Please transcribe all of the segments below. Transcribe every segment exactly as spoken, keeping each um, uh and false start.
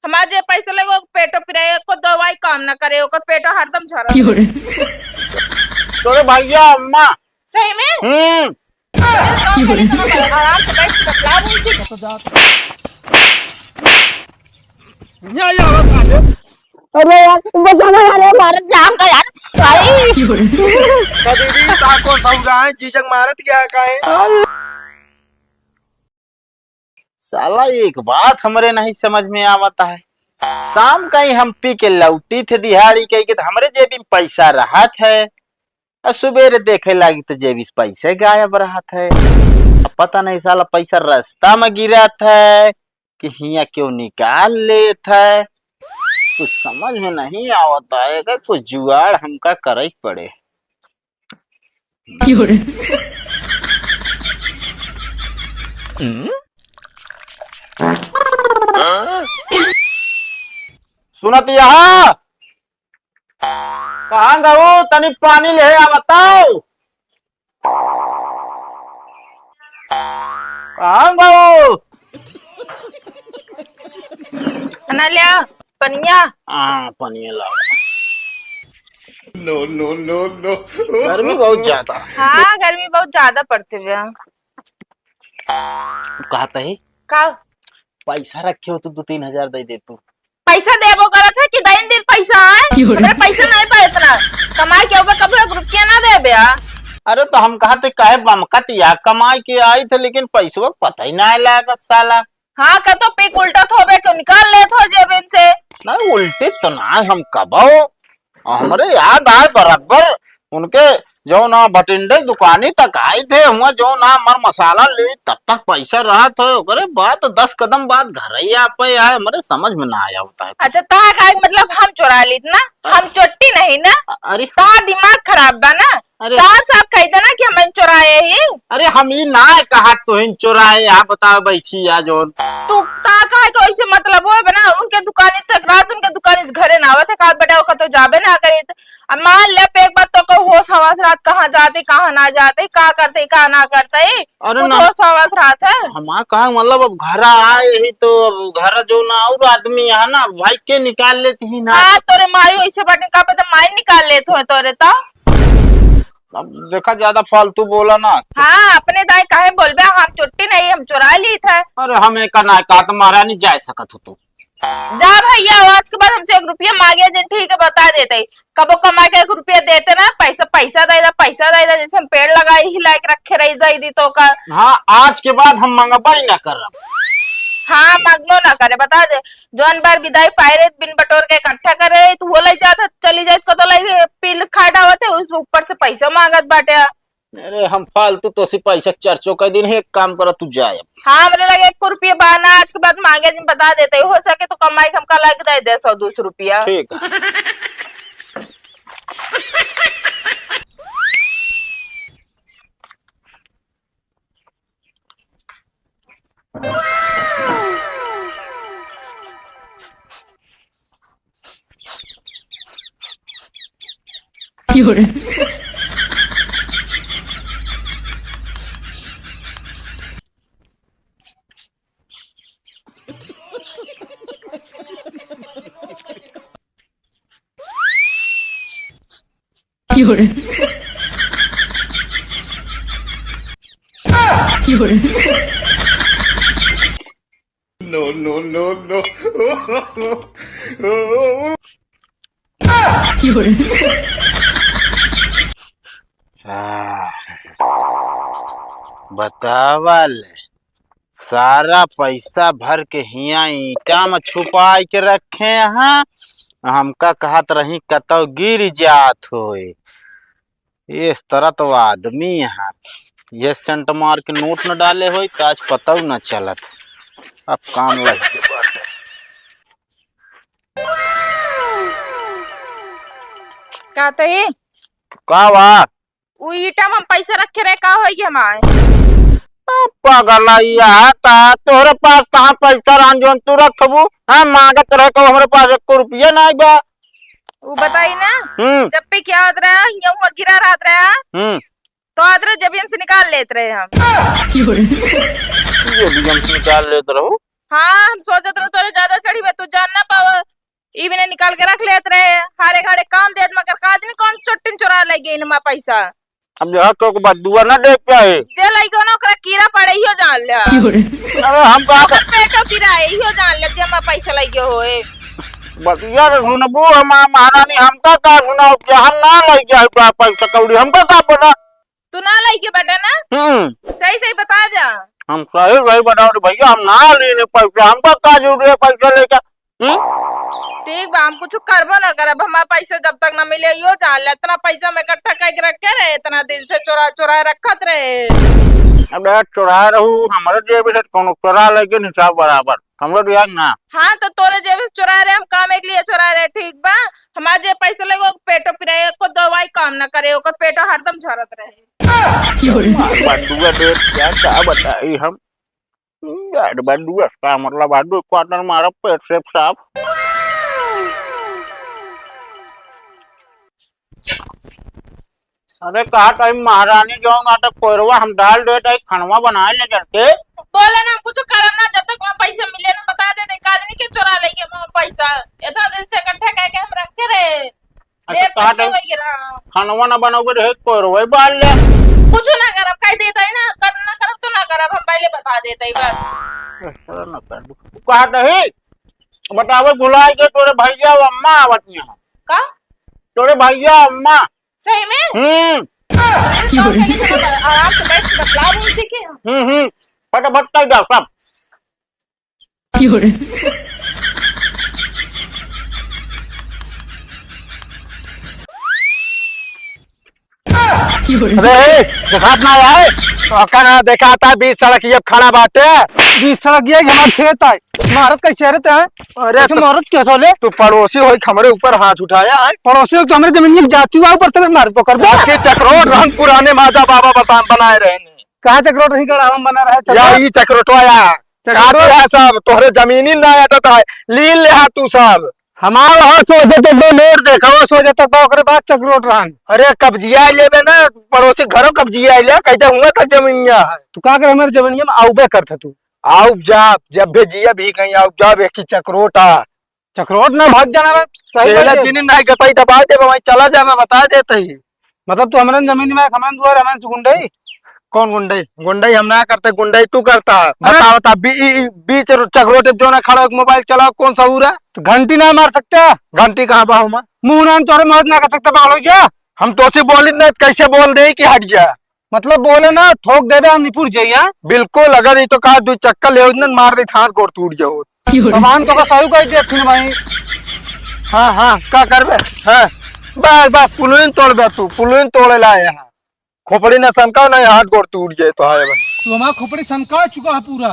हमार जे पैसा लगे, ओकर पेटो पिराए, एको दवाई काम ना करे, ओकर पेटो हरदम झरत। क्यों रे? तोरे भैया अम्मा। सही में? हम्म। चल, चल, चल, आराम से बैठ के बतला दे इसी को। यहाँ, यहाँ, यहाँ, यहाँ। अरे यार, बचाना यार, ये मारत जाम का यार। भाई। तो दीदी, ताको समझाएं, जीजक मारत क्या का है? साला एक बात हमरे नहीं समझ में आवत है। शाम का ही हम पी के लौटी थे दिहाड़ी कही के, तो हमरे जेबी में पैसा रहत है, और सुबेरे देखे लागी तो जेबी से पैसे गायब रहत है। अब पता नहीं साला पैसा रास्ता में गिरत है कि हियाँ क्यों निकाल लेत है, कुछ समझ में नहीं आवत है। एकर कुछ जुगाड़ हमका करे के पड़े। क्यों रे? सुनत यहाँ? कहाँ गऊ? तनी पानी ले आ बताओ। कहाँ गऊ? ना लिया, पनिया। हाँ, पनिया लाओ। No, no, no, no। गर्मी बहुत ज्यादा। हाँ, गर्मी बहुत ज्यादा पड़ती है। कहत ही का? पैसा रखे हो तो दो तीन हजार दे दे तू। पैसा देबो करत है कि दिन दिन पैसा आए? क्यों रे? हमरे पैसा नहीं पाए इतना। कमाई के ऊपर कभी एक रुपया ना देबे आ। अरे तो हम कहत ही काहे बमकत या, कमाई के आई थे लेकिन पैसवा के पता ही ना लागत साला। हाँ, का तो पिक उल्टत होबे, क्यों निकाल लेत हो जेब से? नहीं, उल्टी तो ना हम कबो। हमरे याद आए बराबर उनके जो ना भटिंडे दुकानी तक आई थे, हुआ जो ना मर मसाला ले, तब तक पैसा रहा था, ओकरे बाद दस कदम बाद घर ही आ पे आए, हमरे समझ में ना आया होता है। अच्छा, तहा खाए के मतलब हम चुरा लीत ना? हम चोट्टी नहीं ना? अरे। तहा दिमाग खराब बा ना? अरे। साफ साफ कह देना कि हम चुराए ही। अरे हम ई ना कहा तुहिन चुराए, आप बताओ बैठी या जोन। तू का कहे के वैसे मतलब होए बना, उनके दुकानी तक रात उनके दुकानी से घरे ना आवत है, का बेटा ओकर तो जाबे ना करी। अब मान ले पे एक बात तो कहू होश हवास रात कहाँ जाते, कहाँ ना जाते, का करते, का ना करते, अरे कुछ ना। होश हवास रात है। हमार कहा मतलब अब घर आए ही तो अब घर जो ना और आदमी यहाँ ना भाई के निकाल लेती ही ना। हाँ, तोरे माई वैसे बाटे का पता माई निकाल लेत हो तोरे तो। अब देखा, ज्यादा फालतू बोला ना। हाँ, अपने दाई काहे बोलबे, हम चोट्टी नहीं, हम चुरा ली थे। अरे, हम एक ना कहा तो महारानी जा सकत हो तू। जा भैया, आज के बाद हमसे एक रुपया मांगे जिन, ठीक है, बता देते ही। कबो कमा के एक रुपया देते ना, पैसा, पैसा दे दा, पैसा दे दा, जैसे हम पेड़ लगाए ही लायक रखे रही दे दी तो का। हाँ, आज के बाद हम मंगबा ही ना करब। हाँ, मंगबो ना करे, बता दे। जौन बार विदाई पाए रहे, बिन बटोर के इकट्ठा करे रहे, तो वो लइ जात है, चली जात, कतो लइ पील खा डावत है, उस ऊपर से पैसा मांगत बाटे। अरे, हम फालतू तोसी पैसा के चर्चो कर दिन, एक काम करो, तू जाए अब। हाँ, हमरे लगे एक रुपया बा ना, आज के बाद मांगे दिन बता देते, हो सके तो कमाई के हमका लाके दे दे सौ दो सौ रुपया। ठीक है। No, no, no, no। हाँ। बतावा ले, सारा पैसा भर के हियाँ ईंटा में छुपाई के रखे हैं। हमका कहत रही कतौ गिर जात होए। इस तरह तो आदमी है, ये सेंट मार के नोट न डाले होई तो आज पता न चलत। अब काम लग गए बाटे। का तही? का बा? उ ईटा में हम पैसा रखे रहे, का होई हमार? आ, पगलैया, का तोहरे पास कहाँ पैसा रहन जौन तू रखबू? हाँ, मांगत रहे को हमरे पास एको रुपया नाई बा। उ बताई ना, हम्म। जब पे क्या होत रहा, ये हुआ गिरा रहत रहा, हम्म। तो होत रहे, जब हमसे निकाल लेत रहे हम। ये भी हमसे निकाल लेत रहो। हाँ, हम सोचत रहे तोरे ज्यादा चढ़ी बा, तू जान ना पावा। ई बिना निकाल के रख लेत रहे, हारे घाड़े काम देत, मगर का जानी कौन चुट्टिन चुरा ले गई हमार पैसा। अब यह तो बदुआ ना देख के आए। जे लइगो ना ओकरा कीड़ा पड़े, इहो जान ले। क्यों रे? अरे हम का ओकर पेटो कीड़ा है, इहो जान ले, जे हमार पैसा लइगो होए। बतिया तो सुनबू, हमार महारानी, हमका का सुनाओ कि हम ना लइगे है पै-, पैसा कौड़ी, हमका का पता? तू ना लइगे बटे ना? हम्म। सही सही बता जा। हम सही सही बताओ रे भैया, हम ना लेने पैसा, हमका का जरूरी है पैसा लेके? हम्म? ठीक बा, हम कुछ करबो ना करब, हमार पैसा जब तक ना मिले, यो जान ले, इतना पैसा हम इकट्ठा करके रखे रहे, इतना दिन से चोरा चोरा रखत रहे। अबे चोरा रहू, हमारे जेब से कोनो चोरा लेके हिसाब बराबर, समझ गया ना? हाँ, तो तोरे जेब से चोरा रहे, हम काम एक लिए चोरा रहे, ठीक बा? हमार जे पैसा लगे, ओकर पेटो पिराए, एको दवाई काम ना करे, ओकर पेटो हरदम झरत रहे। बंडुआ देख क्या, क्या बताई हम? यार, बंडुआ का मतलब, आलू क्वार्टर मारब पेट से साफ। अरे, कहा टाइम महारानी जौन आटा कोयरवा हम डाल दे, ताई खानवा बनाए ले चलते। बोले ना, हम कुछ करम ना, जब तक वहाँ पैसा मिले ना, बता दे, दे, काजनी के चोरा लेके वहाँ पैसा, इतना दिन से इकट्ठा करके हम रखे रहे। अच्छा, ए, कहा पैसा टाइम वही गिरा। खानवा ना बनाओगे, रहे कोयरवा बाल ले। कुछ ना करब, कह देता है ना, कर ना करब तो ना करब, हम पहले बता देते ही बस। ऐसा ना कर दू। कहा नहीं, बतावे भुलाए के तोरे भैया और अम्मा आवत यहाँ। का? तोरे भैया अम्मा। सही में? हम्म। अरे, तो पहले से बता, आराम से बैठ के बतला रही थी कि हम्म, हम्म। फटाफट कर दो सब। अरे, देखात ना है? तो का ना देखाता, बीच सड़क ये खड़ा बाटे। बीच सड़क ये हमार खेत है। मारत कैसे रे तैं? अरे, कैसे तो मारत कैसे ले? तू पड़ोसी होई, हमरे ऊपर हाथ उठाया है। पड़ोसी हो तो हमरे जमीन में जाती हुआ ऊपर से मारत पकड़ दे। उसकी चकरोट रहन पुराने माजा बाबा बता, बनाए रहे ने। कहाँ चकरोट रही, गड़ा हम बना रहे या चकरोट? ई चकरोटवा या? चकरोट? काट लिहा सब, तोहरे जमीनी ना अटत है, लीन लिहा तू सब। हमार हर सोचे तो दो नोट देखा, वो सोचे तो, तो ओकरे बाद चकरोट रहन। अरे कब्जिया लेबे ना, पड़ोसी घरों कब्जिया ले, कहते हुआ था जमीनिया है। तू का कर हमारे जमीनिया में आउबे करता तू? आउब जाब, जब भी जिया भी कहीं आउब जाब, एक ही चकरोटा। चकरोट ना भाग जाना बा, सही पहले बात है। जिनिन नहीं गताई दबा दे, वहीं चला जा, मैं बता देते ही। मतलब तू हमरन जमीन में, हमरन दुआर, हमरन से गुंडई? कौन गुंडई? गुंडई हम ना करते, गुंडई तू करता है। अरे! बता, बता, बी-, ई-, ई-, बीच रो-, चकरोटे जो ना खड़ा होके मोबाइल चलाओ, कौन सा हो रहा? तो घंटी ना मार सकता? घंटी कहाँ बा हुमा? मुंह ना तोरे मदद ना कर सकता, पागल हो गया? हम तो से बोली ना, कैसे बोल दे कि हट जा? मतलब बोले ना, ठोक देबे, हम निपुर जाई, हाँ? बिल्कुल, अगर ई तो कहा दू चक्कर ले उन्नन मार दे, हाथ गोड़ टूट जाओ। भगवान तो का सही कह दे फिर भाई। हाँ, हाँ, का करबे? हाँ, बस, बस, पुलुइन तोड़बे तू, पुलुइन तोड़े ला यहाँ। खोपड़ी न सनकाओ, नहीं हाथ गोड़ टूट जाए तो है भाई। तू हमार खोपड़ी सनका चुका है पूरा।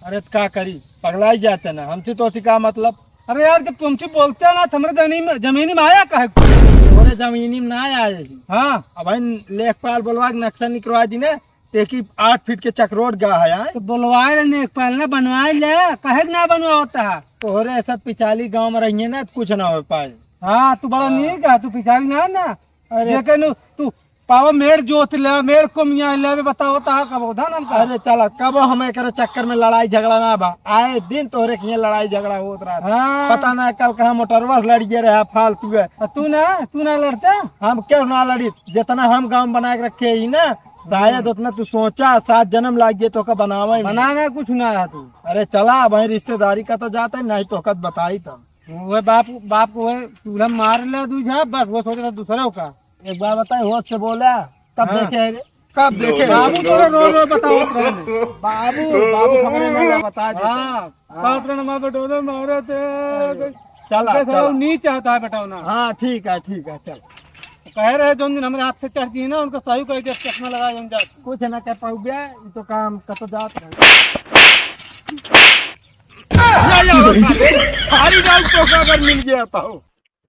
अरे तो का करी, पगलाई जाते ना, हमसे तो का मतलब। अरे यार, जब तुमसे बोलते हैं ना, तो हमरे जमीनी में, जमीनी में आया काहे? तोरे जमीनी में ना आए। हाँ। अब भाई लेखपाल बोलवा के नक्शा निकलवा दी ना, देखी आठ फीट के चकरोट गा है, आए। तो बोलवाए ले लेखपाल ना, बनवाए ले, काहे के ना बनवावता है? तोहरे ऐसा पिछाली गाँव में रहिए ना, कुछ ना हो पाए। हाँ, तू बड़ा हाँ। नीक है, तू पिछाली ना है ना। अरे। जेके नु, तू पावा मेड़ जोत ले, मेड़ कोमिया ले, अबे बताओ, ता कब होता ना हमका? अरे चला, कब हम एकरे चक्कर में लड़ाई झगड़ा ना बा। आए दिन तोहरे के लड़ाई झगड़ा होत रहत। हाँ। पता ना कल कहाँ मोटरवा से लड़ गए रहे फालतू है। आ तू ना, तू ना लड़ता? हम क्यों ना लड़ी? जितना हम गांव बना के रखे ही ना, शायद उतना तू सोचा, सात जन्म लाग गए तो का बनावे में। बनाना कुछ ना है तू। अरे चला, भाई रिश्तेदारी का तो जाता है, नहीं तो कत बताई तो। वो बाप, बाप को वो चूल्हा मार ले दू झा, बस वो सोचे था दूसरे का। एक बार बताए, होश से बोला, कब हाँ। देखे है रे? कब देखे है? बाबू तो रो रो बताओ। बाबू, बाबू खबरें ना बता देते। हाँ, हाँ। पात्र नमा बटोले मारे थे। अरे, चला, बस चला। नहीं चाहता है बटोना। हाँ, ठीक है, ठीक है, चल। कह रहे, जोन दिन हमरे हाथ से चढ़ गई ना, उनको सही कह के चश्मा लगा देंगे। कुछ ना कह पाओगे, ये तो काम कतो जात रहे। या, या, बता दे। हारी जाऊ तो का अगर मिल गया तो।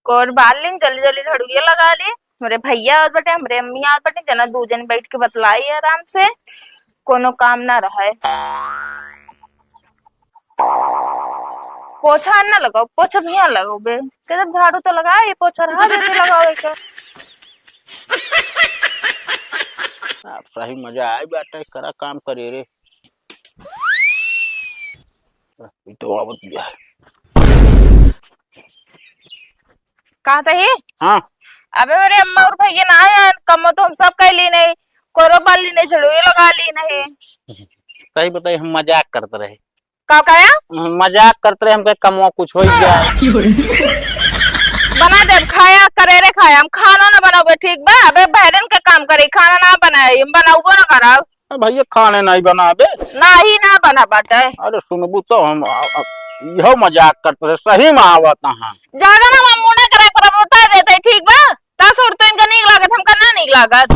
कोर बाल लीन, जल्दी जल्दी झड़ुआ लगा ले। हमरे भैया आवत बटे, हमरे अम्मी आवत बटे, जना दू जन बैठ के बतलाई आराम से, कोनो काम ना रहे। पोछा ना लगाओ, पोछा भैया लगाओ बे। कहते झाड़ू तो लगा, ये पोछा रहा जैसे लगाओ एक। आप सही मजा आए बाटे, करा काम करे रे। ई तो आवत बिया। कहत ही? हाँ। अबे मेरे अम्मा और भैया ना आए, कमो तो हम सब कइ लीन ही, कोरो बाल लीन ही, झाड़ू लगा लीन ही। सही बताई, हम मजाक करत रहे। का कहा? हम मजाक करत रहे, हमके कमवा कुछ होइ जाए। बना देब, खाया, करेरे खाया, हम खाना ना बनाबे, ठीक बा? अबे बहरन के काम करी, खाना ना बनाई, हम बनाबो ना करब। ए भैया, खाने नाहीं बनाबे? नाहीं, ना बना बाटे। अरे सुनबू तो हम, आ, आ, इहो मजाक करत रहे, सही में आवत हाँ। ज्यादा ना हम मुंह ना करा, पर बता देते, ठीक बा? ता सुर तो इनका नीक लागत, हमका ना नीक लागत।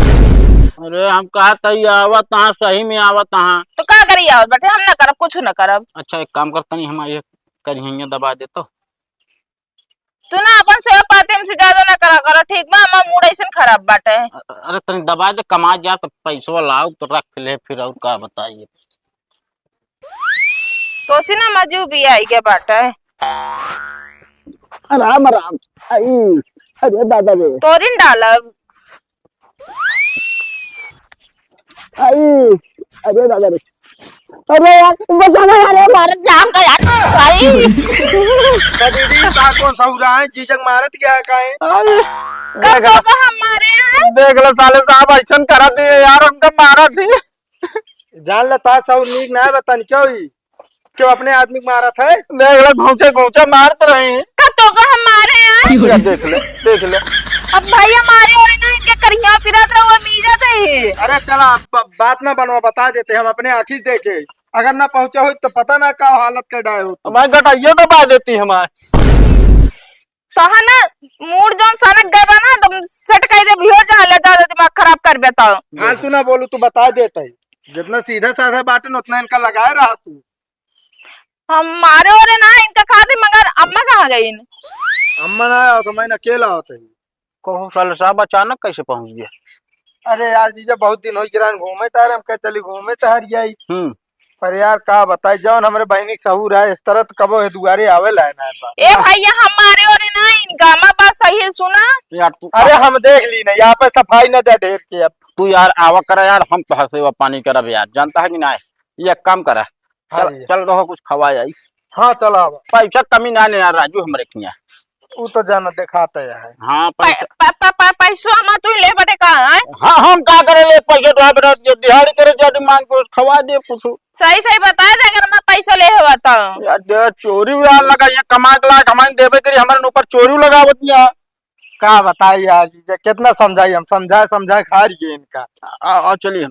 अरे हम कहत ही आवत हाँ, सही में आवत हाँ। तो का करी आवत बाटे, हम ना करब, कुछ ना करब। अच्छा एक काम कर, तनी हमार ये करिहैया दबा दे तो। तू ना अपन सेवा पाती हमसे ज्यादा ना करा करो, ठीक बा? हमार मूड ऐसन खराब बाटे। अ-, अरे तनी दबा दे, कमा जा तो पैसवा लाओ तो रख ले, फिर और का बताइए। तोसी ना मजू भी आई के बाटे। राम राम। आई, अरे दादा रे। तोरिन डालब। आई, अरे दादा रे। अरे यार, बचाना यार, ये मारत जाम का यार, भाई। का दीदी, का को सहुरा है, जीजक मारत क्या का है? आई, कब देख ला, पापा हम मारे हैं? देख ला साले साहब, ऐसन करा दिए यार, हमका मारा दिए। जान ला, ता सहुर नीक ना है, बतान क्यों ही? क्यों अपने आदमी को मारत है? देख ले, घूंचे घूंचे मारत रही। का तो का हम मारे हैं? या देख ले, देख ले। अब भैया मारे और ना इनके करिया फिरत रहो, हम इज्जत है। अरे चला, ब-, बात ना बनवा, बता देते हम अपने आँखी से देखे। अगर ना पहुँचा हो तो पता ना का हालत कर डाए हो। हमारे गटाइयो दबा देती हमारे। तो है ना, मूड जौन सनक गए बा ना, तुम सेट कह दे, भियो जा, ले जा, दिमाग खराब कर बेटा। फालतू ना बोलू, तू बता देता है। जितना सीधा साधा बाटन उतना इनका लगाए रहा तू। हम मारे ओरे ना इनका खाते, मगर अम्मा कहाँ गई? अम्मा ना आओ तो मैं अकेला होता ही। कहो साले साहब अचानक कैसे पहुंच गया? अरे यार जीजा, बहुत दिन हो गिरान घूमे टहरे, हम कह चली घूमे टहर जाई। हम्म। पर यार का बताई, जौन हमरे बहिनी के सहूर है, इस तरह तो कबो है दुआरे आवे लाए ना बा। ए भैया, हम मारे ओरे ना इनका, अम्मा बात सही है, सुना। यार तू अरे हम देख ली ना, यहाँ पे सफाई न दे ढेर के अब। तू यार आवा करा यार, हम तो सेवा पानी करब यार, जानता है कि ना? ये काम करा, हाँ चल, जी। चल रहो, कुछ खवा जाई। हाँ, चल आवा। पैसा कमी ना ले यार राजू, हमरे खिया। उ तो जाना देखाते है। हाँ, पै-, पैसा। प-, प-, प-, पैसो हम तू ले बटे का है? हाँ, हम का करे ले पैसा तो आप जो दिहाड़ी करे, जो मांग के खवा दे कुछ। सही, सही बताए दे, अगर मैं पैसा ले हुआ तो। यार, दे चोरी उड़ा लगा, ये कमा के ला, हमारे देवे करी, हमारे ऊपर चोरी लगावत नहीं है। का बताई यार जीजा, कितना समझाई हम, समझाए, समझाए खा रही है इनका। आ, आ, चलिए।